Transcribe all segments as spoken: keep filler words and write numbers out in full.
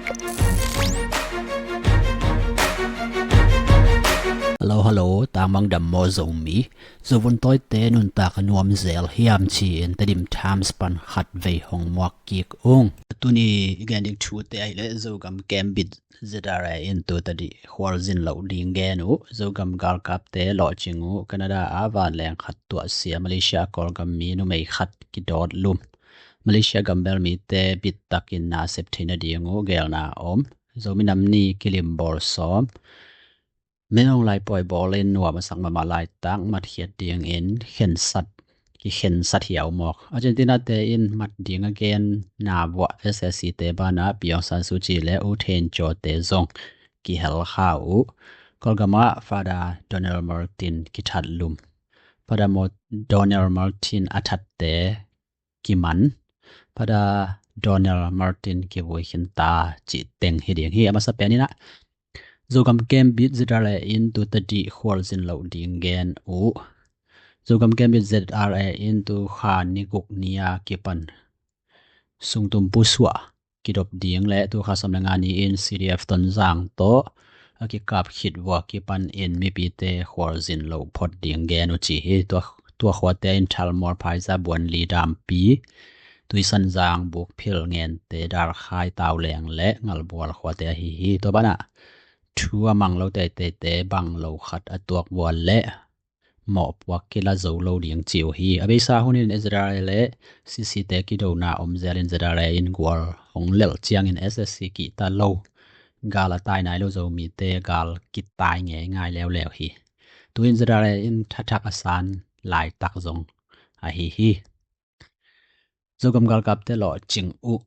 Hello, hello, tangmang dam maw Zomi? Zovun tawite nuntak a nuam zel hiam ci-in Tedim Times pan khat vei hong muak kik ung. Tuni i gen ding thute ahih leh Zogam Gambit Z R A in tu tadih khualzin loh ding gen uh. Zogam galkapte lawhcing uh. Canada ah vanleng khat tuahsia. Malaysia Kawlgam mi numei khat kidawt lum. Malaysia gambel mite bittakin na sep theih nading uh geelna om. Zomi Nam Ni kilim bawl sawm. Min Aung Hlaing pawi bawlin nuam a sak mahmah laitak matkhiat dingin khensat, kikhensat hiau mawk. Argentina te in mat ding a genna vuah S S C te banah Pi Aung San Suu Kyi le U Thein Kyaw te zong kihel kha uh. Kawlgam ah Father Donald Martin kithat lum. Father Mo-, Donald Martin a thatte kiman. Father Donald Martin kivui khin ta cih teng hi ding hi. A masa pen in ah Zogam Gambit Z R A in tu tadih khualzin loh ding gen uh. Zogam Gambit Z R A in tu kha ni guk ni a kipan sungtum pusuah kidop ding le tu kha sawm le nga ni-in C D F Tonzang tawh a kikap khit vuah kipan in mipite khualzin loh phot ding gen uh ci hi. Tua, tua khuate in Thalmual, Phaiza, Buanli, Dampi, Tuisanzang, Bukphil, Ngente, Dalkhai, Tauleng le Ngalbual khuate ahi hi. Tua banah thu a mang lo teiteite bang lo khat a tuak vual le mawhpuak kila zo lo ding ci uh hi. A beisa hunin Israel le C C te kidona om zelin Z R A in gual hong lelh ciangin S S C kihta lo, gal a tai nai lo Zomite gal kitai ngeingai leuleu hi. Tu-in Z R A in thathak a san laitak zong ahi hi. Zogam galkapte lawhcing uh.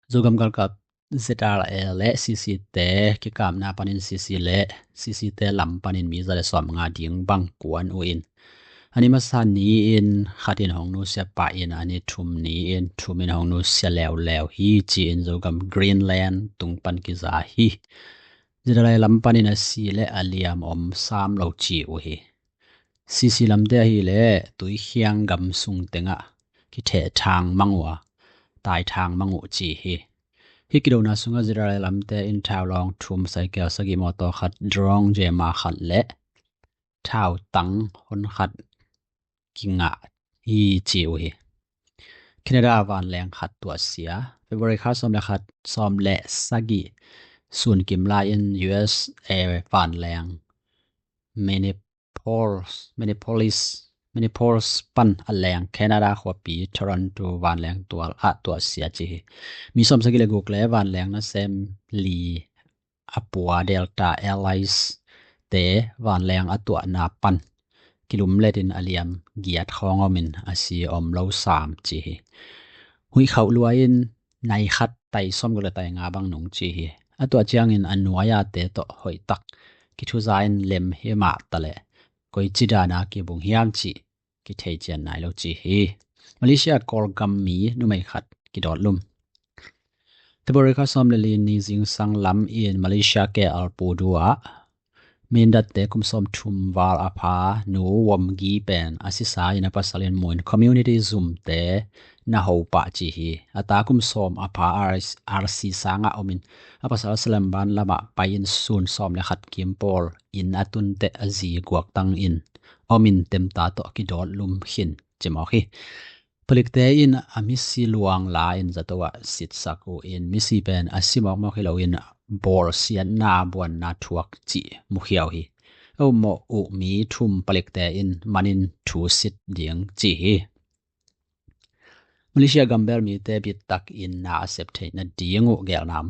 Zogam galkap Z R A le C C te kikapna panin C C le C C te lam panin mi za le sawm nga ding bang kuan uh in, a ni masa ni-in khat in hong nusia pah in, a ni thum ni-in thum in hong nusia leuleu hi ci-in Zogam Greenland tung pan kiza hi. Z R A lam panin a si le a liam om sam lo ci uh hi. C C lamte ahih leh Tuikhiang gam sung tengah kitheh thang mang uh a, tai thang mang uh ci hi. Hih kidona sungah Z R A lamte in thau lawng thum, cycle sagih, mawtaw khat, drone, J M R khat le thau tang hon khat kingah hi ci uh hi. Canada vanleng khat tuahsia. February kha sawm le khat, sawm le sagih sun kim lai-in U S A vanleng Minneapolis, Minneapolis, Minneapolis pan a leng Canada khuapi Toronto vanleng tual ah tuahsia ci hi. Mi sawm sagih le guk le vanleng nasem li a pua Delta Airlines te vanleng a tuahna pan kilumletin a liam giat khawng omin a si om lo sam ci hi. Huih khauh lua in nai khat tai sawm guk le tai nga bang nung ci hi. A tuah ciangin a nuai-ate tawh hoihtak kithuza in lem hi mah taleh koi ci dana kibung hiam cih kithei cian nai lo ci hi. Malaysia Kawlgam mi numei khat kidawt lum. February kha sawm le li ni zingsang lam in Malaysia K L Pudu ah Mindatte kum sawm thum val a pha Nu Wom Gi pen a sisa in a pasal in mu in community zumte na ho pah ci hi. A ta kum sawm a pha R C sangah om in a pasal Selemban lamah pai in sun sawm le khat kim pawl in a tunteh a zi guaktang in om in temta tawh kidawt lum khin cimawk hi. Palikte in a misi luang la in zato ah sitsak uh in misi pen a si mawkmawk hi loin bawlsiatna buanna thuak cih mukhia uh hi. A ummawh uh mi thum palikte in manin thu sit ding ci hi. Malaysia gambel mite bittakin na a sep theih nading uh geelna om.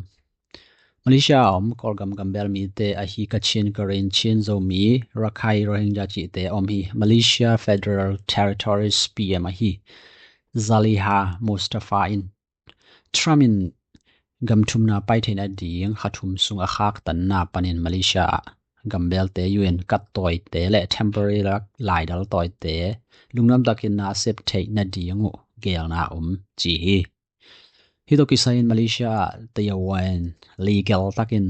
Malaysia a om Kawlgam gambel mite ahi Kachin, Karen, Chin, Zomi, Rakhine, Rohingya cihte om hi. Malaysia Federal Territories P M ahi Zaliha Mustafa in Trump in gam thumna pai theih nading kha thum sung a khaktanna panin Malaysia ah gambelte U N kattawite le temporary laidal tawite lungnuam takin na a sep theih nading uh geelna om ci hi. Hih tawh kisai-in Malaysia ah tayawin legal takin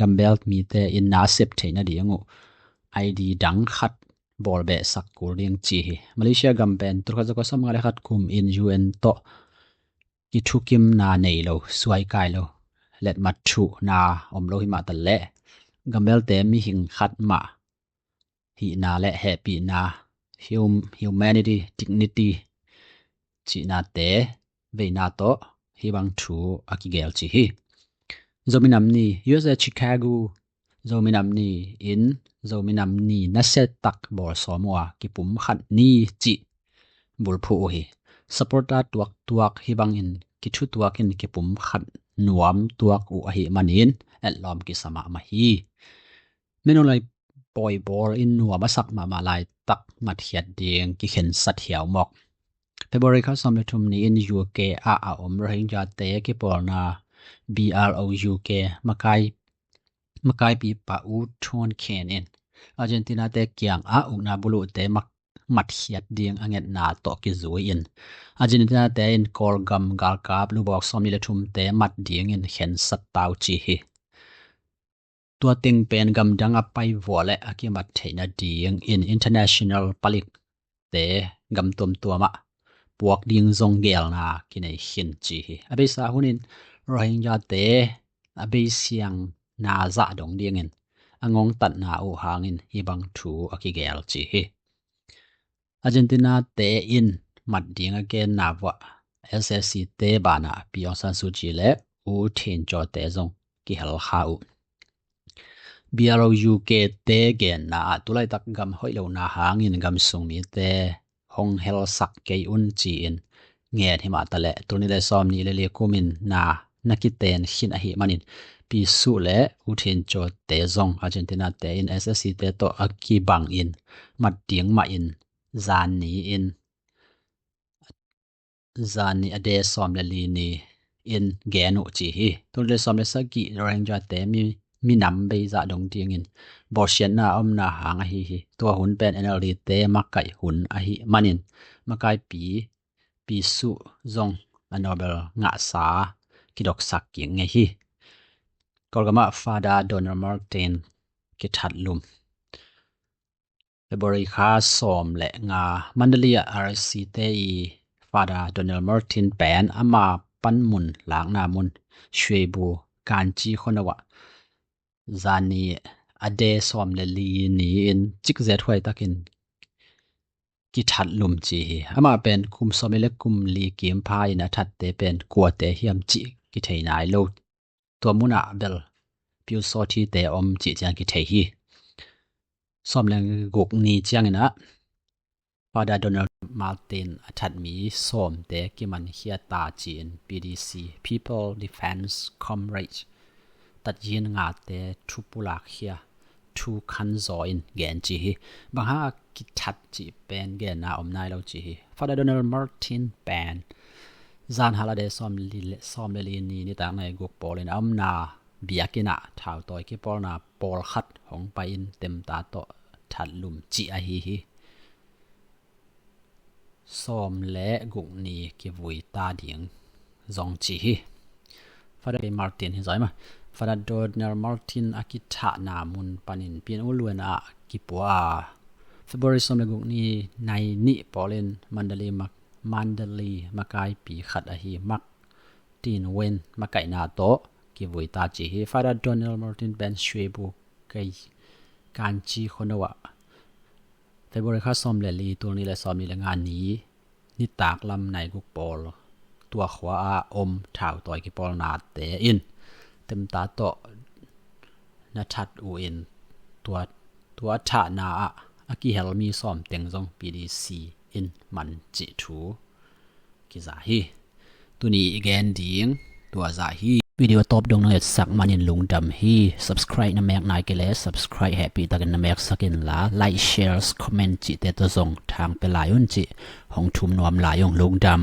gambel mite in na a sep theih nading uh I D dang khat bawlbehsak kul ding ci hi. Malaysia gam pen tulkhat zakua sawmnga le khat kum in U N tawh kithukimna nei lo, suaikai lo, letmat thuhna om lo himah taleh, gambelte mihing khat mah hihna le hehpihna, hum- humanity, dignity cihnate veina tawh hih bang thu a kigel ci hi. Zomi Nam Ni, U S A Chicago, Zomi Nam Ni in Zomi Nam Ni nasia tak bawl sawm uh a, kipumkhat ni cih bulphuh uh hi. Supporter tuaktuak hih bangin kithutuak in kipumkhat nuam tuak uh ahih manin etlawm kisa mahmah hi. Menolai pawi bawl in nuam a sak mahmah laitak matkhiat ding kikhensat hiau mawk. February kha sawm le thum ni-in U K ah a om Rohingya-te kipawlna B R O U K makai, makaipipa U Thon Khen in Argentina-te kiangah ukna buluhte mak- matkhiat ding a ngetna tawh kizui-in Argentina-te in Kawlgam galkap lubawk sawmnih le thumte mat dingin khensat ta uh ci hi. Tua teng pen gamdang a pai vuah le a kimat theihna dingin international palikte gam tuamtuamah puak ding zong gelna kinei khin ci hi. A beisa hunin Rohingya-te a beisiangna zah dong dingin a ngongtatna uh hangin hih bang thu a kigel ci hi. Argentina-te in mat ding a genna vuah S A C-te banah Pi Aung San Suu Kyi le U Thien Kyaw-te zong kihel kha uh. B R O U K-te genna ah tulaitak gam hoih lohna hangin gamsung mite hong helsak kei un ci-in ngen himah taleh, tul nih le sawmnih le li kumin na na kiten khin ahih manin Pi Suh le U Thien Kyaw-te zong Argentina-te in S A C-te tawh a kibangin mat ding mahin zan ni-in zan ni a de sawm le li ni-in gen uh ci hi. Tul nih le sawm le sagih Rohingya-te mi minam beizah dong dingin bawlsiatna a omna hang ahi hi. Tua hun pen N L D-te makaih hun ahih manin makaipi Pi Suh zong a Nobel ngahsa kidoksak kik ngei hi. Kawlgamah Father Donald Martin kithat lum. February kha sawm le nga Mandalay ah R C-te i Father Donald Martin pen ama panmun lakna mun Shwebu Kanchi khuano ah zan ni a de sawm le li ni-in cikzet huaitakin kithat lum ci hi. Amah pen kum sawmnih le kum li kimpha in a thatte pen kuate hiam cih kithei nai lo. Tua munah bel Pyusawthite om cih ciang kithei hi. Sawm le guk ni ciangin ah Father Donald Martin a that mi sawmte kimankhia ta ci-in P D C, People Defense Comrade Tatyin Ngate thu pulakkhia thu khanzaw in gen ci hi. Bang hang a kithat cih pen genna om nai lo ci hi. Father Donald Martin pen zan hal a de sawm le li ni nitak nai guk pawlin a omna biakinn ah thautawi kipawlna pawlkhat hong pai-in temta tawh that lum cih ahi hi. Sawm le guk ni kivui ta ding zong ci hi. Father Martin hi zaw mah. Father Donald Martin a kithahna mun panin Pyin Oo Lwin ah kipua a, February sawm le guk ni nai nih pawlin Mandalay mak- Mandalay makaipi khat ahi Mak Tin Wen makaihna tawh kivui ta ci hi. Father Donald Martin pen Shwebu kei Kanchi khuano ah February kha sawm le li, tul nih le sawmnih le nga ni nitak lam nai guk pawl tua khua a om thautawi kipawlnate in temta tawh na that uh in tua, tua thahna ah a kihel mi sawm teng zong P D C in man cih thu kiza hi. Tuni i gen ding tua zah hi. Video tawp dong na etsak manin lungdam hi. Subscribe na mek nai kei leh subscribe hehpih takin na meksak inla, like, shares, comment cihte tawh zong thang pia lai un cih hong thum nuam lai ung. Lungdam.